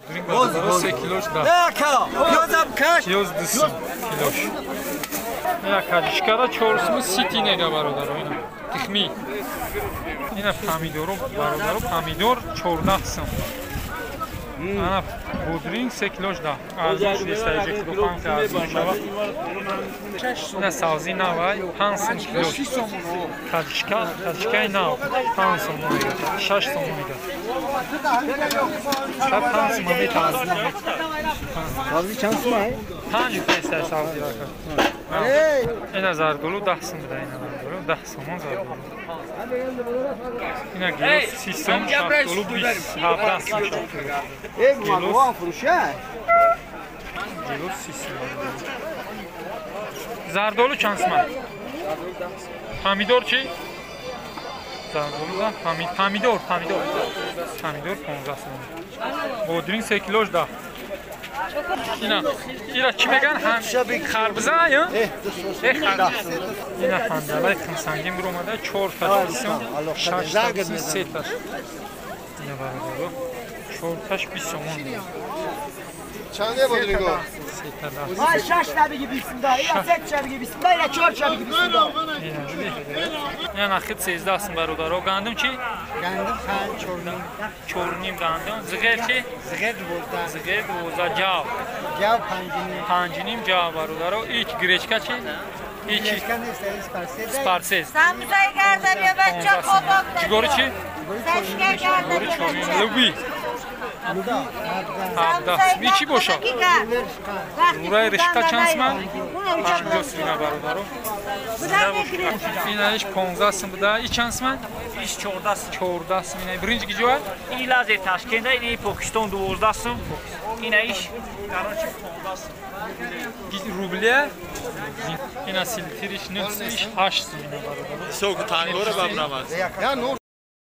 Бародаро 3 килош 10. Пиёз 2 сум килош. Ина кадишкара 4 сум 30 нега бародаро ина. Тихми. Ина помидоро бародаро помидор 14 сум. Ана бодринг 3 килош 10. Арзон шудааст иҷа худо фаҳм арзон шава. Ина савзи навай 5 сум килош. Кадишка, кадишкаи нав 5 сум мега, 6 сум мега. 5 сум мега арзон. Савзи чанд сум ай? 5 песа савзи рака. Ина зардолу 10 сум буда, ина зардолу 10 сомон зардолу. Ина гилос 30 сум, шафтолу 20, 17 сум шафтолу. Э, фурӯша? Гилос 30 сум. Зардолу чанд сум? Помидор чӣ? Зардолу да, помидор, помидор. Помидор 15 сум. Бодринг 3 килош 10. Ина, ира чӣ меган? Харбуза ё? Э, харбуза. Ина хандалай химсангин биромада 4 таш 20 сум, 6 таш 3 таш. Ина бародаро 4 таш 20 сомон. Чанде бодринго? Ма 6 та беги 20 да, ира 3 та беги 20 да, ира 4 та беги 20 да. Ина нахид 13 сум бародаро. Гандум чӣ? Гандум 4.5. 4.5 гандум. Зиғер чӣ? Зиғер 12. Зиғер 12 ҷав. Ҷав 5.5. 5.5 ҷав бародаро. Ич гречка чӣ? Ич гречка нест, спарсез. Спарсез. Самбусай гардам я бача хобок. Ҷигори чӣ? Сашка гардам я бача. Луби. 17. Ми чӣ бошад? Мурай ришка чанд сум? 50 сум бародаро. Инаиш 15 сум буда. И чанд сум? Иш 14 сум. 14 сум. Ина биринҷ гиҷо? Ин лазе Ташкента, ин Покистон 12 сум. Инаиш короче 15 сум. Рубле? Ина силтириш 9 сум, 8 сум ина бародаро. Сок тангора бабрамаз.